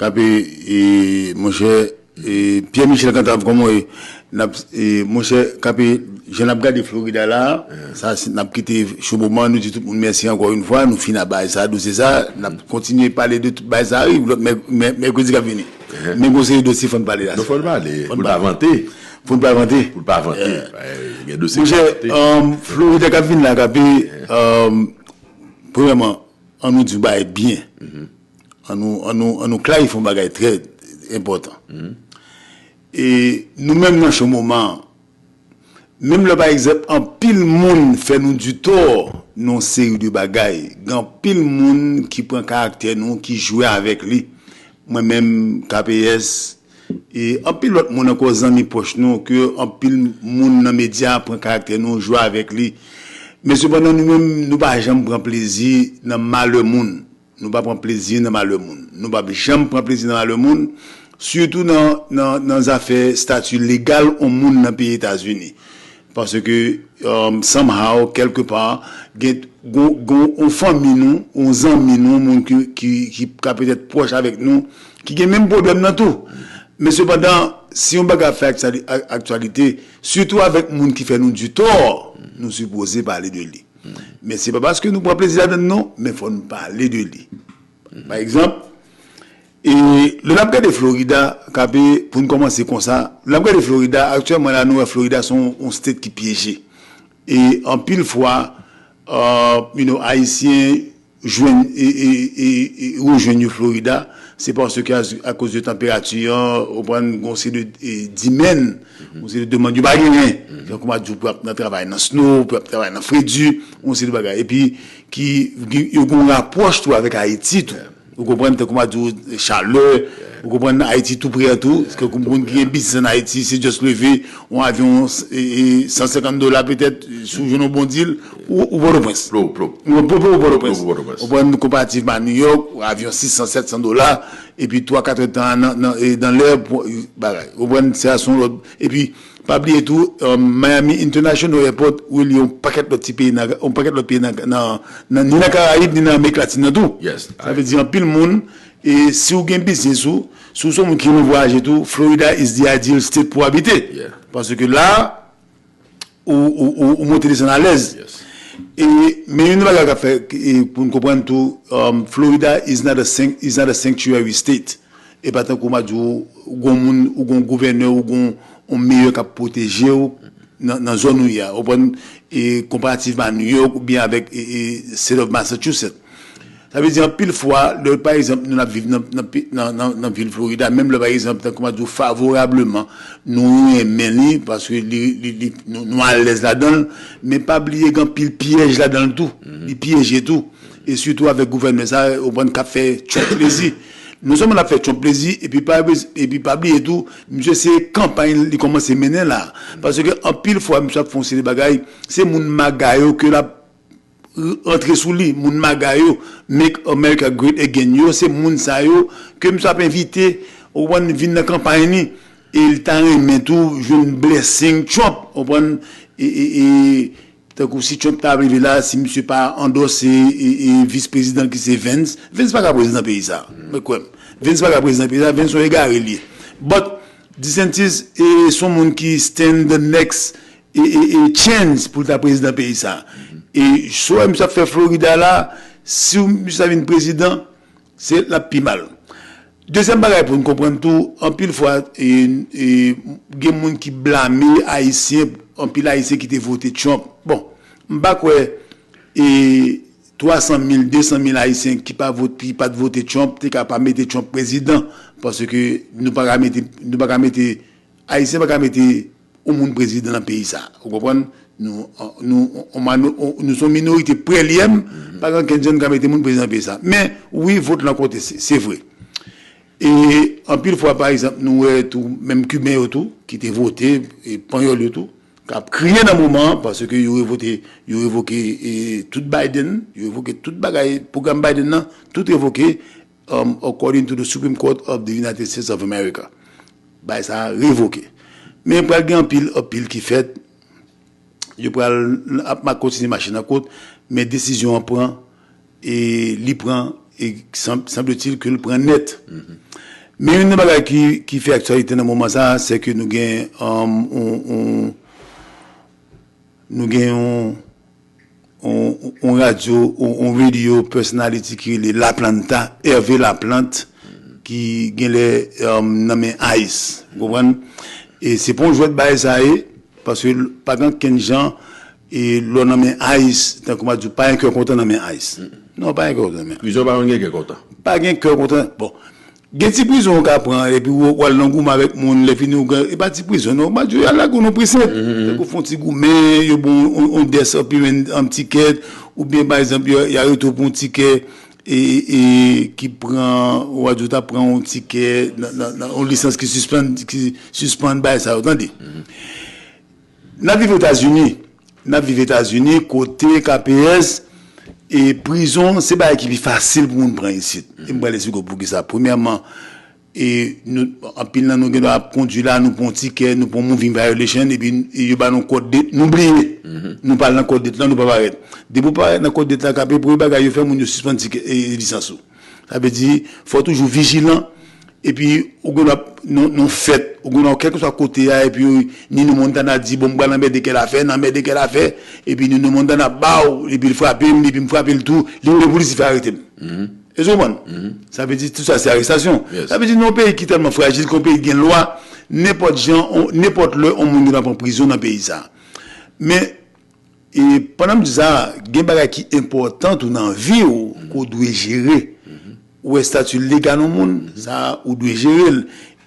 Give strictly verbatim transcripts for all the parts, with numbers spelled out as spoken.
K P, e, monchè, e, Pierre Michel Cantave, kòman w ye? N ap, e, monchè, K P, jan n ap gade Florida la, sa, se, n ap kite cho moman, nou di tout moun mèsi ankò yon fwa, nou fin ak bagay sa, dosye sa, n ap kontinye pale de tout bagay sa, wi, lòt mè-, mè-, mèkredi k ap vini. Men gon seri dosye fò n pale la. Non, fò n pale, pou n pa vante. Fò n pa vante. Pou n pa vante. Gen dosye pou n vante. Monchè, um, Florida k ap vin la, K P, um, premyèman, an nou di bagay byen. An nou, an nou, an nou klarifye yon bagay trè enpòtan. E nou menm nan cho moman an, menm lè pa egzanp anpil moun fè nou di tò nan yon seri de bagay, gen anpil moun ki pran karaktè nou, ki jwe avèk li. Mwen menm, K P S, e anpil lòt moun ankò, zanmi pwòch nou, ke anpil moun nan medya pran karaktè nou, jwe avèk li. Men sepandan, nou menm, nou pa janm pran plezi nan malè moun. Nou pa pran plezi nan malè moun. Nou p ap janm pran plezi nan malè moun, sitou nan, nan, nan zafè stati legal yon moun nan peyi Etazini. Paske, um, somehow, kèlkepa, gen, gon, gon, yon fanmi nou, yon zanmi nou, yon moun ki, ki, ki ka petèt pwòch avèk nou, ki gen menm pwoblèm nan tou. Men sepandan, si yon bagay ap fè aktyali-, a-, aktyalite, sitou avèk moun ki fè nou di tò, nou sipoze pale de li. Men se pa paske nou pran plezi ladan l non, men fò n pale de li. Pa egzanp, e lè n ap gade Florida, K P, pou n kòmanse konsa, lè n ap gade Florida, aktyèlman la, nou wè Florida se yon, yon state ki pyeje. E anpil fwa, uh, you know, Ayisyen jwenn, e, e, e, e rejwenn yo Florida, se paske a, akoz de tanperati an, ou konprann, gon seri de, e, demand, gon seri de demann yo pa genyen. Tankou m ap di w, pou y ap nan travay nan snow, pou y ap travay nan fredi, gon seri de bagay. Epi, ki, ki, yo gen yon rapwòch tou avèk Ayiti tou. Ou konprann, tankou m ap di w, chalè, ou konprann, Ayiti tou pre an tou. Tankou moun ki gen biznis an Ayiti, se just leve, yon avyon, e, e, san senkant dola petèt, si w jwenn yon bon deal, ou, ou Pòtoprens. Ou, ou, ou Pòtoprens. Ou pran konparativman a New York, avyon sis san, sèt san dola, epi twa, kat èdtan nan, nan, e, nan lè, pou, bagay. Ou konprann, se a son lòt. Epi, pa bliye tou, um, Miami International Airport, ou li yon pakèt lòt ti peyi nan, yon pakèt lòt peyi nan, nan, nan, ni nan Karayib, ni nan Amerik Latin nan tou. Sa vle di anpil moun, e si w gen biznis ou, si w se yon moun ki renmen vwayaje tou, Florida is the ideal state pou w abite. Paske la, ou, ou, ou, ou monte desann alèz. E, men youn nan bagay k ap fè, e, pou n konprann tou, um, Florida is not a sanct-, is not a sanctuary state. E pa tankou m a di w, ou gon moun, ou gon gouvènè, ou gon yon meyè k ap pwoteje w nan, nan zòn ou ye a. Ou konprann, e, konparativman a New York oubyen avèk, e, e, State of Massachusetts. Sa vle di anpil fwa, lè, pa egzanp, nou n ap viv nan, nan, pe- nan, nan, nan vil Florida, menm lè, pa egzanp, tankou m ap di w, favorableman, nou renmen li, paske li, li, li, nou, nou alèz ladan l, men pa bliye gen anpil pyèj ladan l tou. Li pyeje tou. E sitou avèk gouvènman sa, ou konprann, k ap fè Trump plezi. Non sèlman l ap fè Trump plezi, epi pa, epi pa bliye tou, misye se kanpay li kòmanse mennen la. Paske anpil fwa, misye ap fè yon seri de bagay, se moun MAGA yo ke l ap antre sou li, moun MAGA yo, Make America Great Again yo, se moun sa yo ke misye ap envite, ou konprann, vin nan kanpay li, e li ta renmen tou jwenn blessing Trump, ou konprann, e, e, e, tankou si Trump ta rive la, si misye pa andòse, e, e, vis prezidan ki se Vance, Vance pa ka prezidan peyi sa, men kwè m, Vance pa ka prezidan peyi sa, Vance yon egare li ye. But, DeSantis, e, se yon moun ki stand the next e, e, e, chance pou l ta prezidan peyi sa. E so misye ap fè Florida la, si misye ta vin prezidan, se l ap pi mal. Dezyèm bagay pou n konprann tou, anpil fwa, e, e, gen moun ki blame Ayisyen, anpil Ayisyen ki te vote Trump. Bon, m pa kwè, e, twa san mil, de san mil Ayisyen ki pa vote, ki pa t vote Trump, te ka pa mete Trump prezidan, paske nou pa ka mete, nou pa ka mete, Ayisyen pa ka mete yon moun prezidan nan peyi sa. Ou konprann? Nou, nou, nou, nou se yon minorite prèlyèm, pa gen okenn jan nou ka mete moun prezidan nan peyi sa. Men, wi, vot lan konte, se, se vre. E anpil fwa, pa egzanp, nou wè tou, menm Kiben yo tou, ki te vote, e Panyòl yo tou, k ap kriye nan moman an, paske yo revote, yo revoke, e, tout Biden, yo revoke tout bagay, pwogram Biden nan, tout revoke, um, according to the Supreme Court of the United States of America. Bagay sa a revoke. Men pral gen anpil apil ki fèt. Yo pral ap ma- kontinye mache nan kot, men desizyon an pran, e li pran, e sanm- sanbletil ke l pran nèt. Men youn nan bagay ki, ki fè aktyalite nan moman sa a, se ke nou gen, um, on, on, nou gen yon, on, on radyo, on, on radio personality ki rele Laplanta, Hervé Laplante, ki genlè, um, nan men ICE. Ou konprann? E se pa yon jwèt bagay sa ye, paske pa gen okenn jan, e lè w nan men ICE, tankou m a di w, pa gen kè kontan nan men ICE. Non, pa gen kè kontan nan men ICE. Prizon pa konn gen kè kontan. Pa gen kè kontan. Bon, gen ti prizon ou ka pran, epi w, w al nan goumen avèk moun, lè fini ou gen, e pa ti prizon, non, m a di w, y al lage w nan presenn. Tankou fè yon ti goumen, yo ba w yon, yon, yon dèse anpi yon, yon tikè, oubyen, pa egzanp, y a, y a rete w pou yon tikè, e, e, ki pran, w a di w ta pran yon tikè, nan, nan, nan, yon lisans ki sispann, ki sispann bagay sa yo, tande. N ap viv Etazini. N ap viv Etazini, kote K P S, e prizon, se bagay ki pi fasil pou moun pran isit. E m pral esplike w poukisa. Premyèman, e nou, anpil nan nou gen dwa ap kondui la, nou pran yon tikè, nou pran yon moving violation, epi e yo ba nou kòd det, nou bliye. Nou pa al nan kòd det lan, nou pa parèt. Depi w parèt nan kòd det la, K P S, premye bagay yo fè, moun yo sispann tikè, e, lisans ou. Sa vle di, fò w toujou vijilan. Epi, ou gen dwa, nan, nan fèt, ou gen dwa, kèlkeswa kote a, epi, ni nou Montana di, bon, m pral anmède kèl afè, n anmède kèl afè, epi ni nou Montana ba w, epi l frape m, epi m frape l tou, li rele polis, li fè arete m. Èske w konprann? Sa vle di, tout sa, se arestasyon. Sa vle di, nan yon peyi ki tèlman frajil, ke yon peyi ki gen lwa, nenpòt jan, on, nenpòt lè, yon moun gen dwa pran prizon nan peyi sa. Men, E pandan m di sa, gen bagay ki enpòtan tou nan vi w ke w dwe jere. Ou wè estati legal yon moun, sa ou dwe jere l.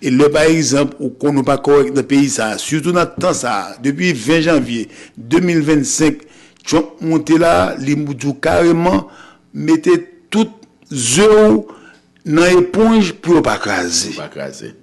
E lè pa egzanp ou konn ou pa kòrèk nan peyi sa, sitou nan tan sa, depi ven janvye de mil vennsenk, Trump monte la, li di w kareman mete tout ze w nan eponj pou yo pa kraze. Pou pa kraze.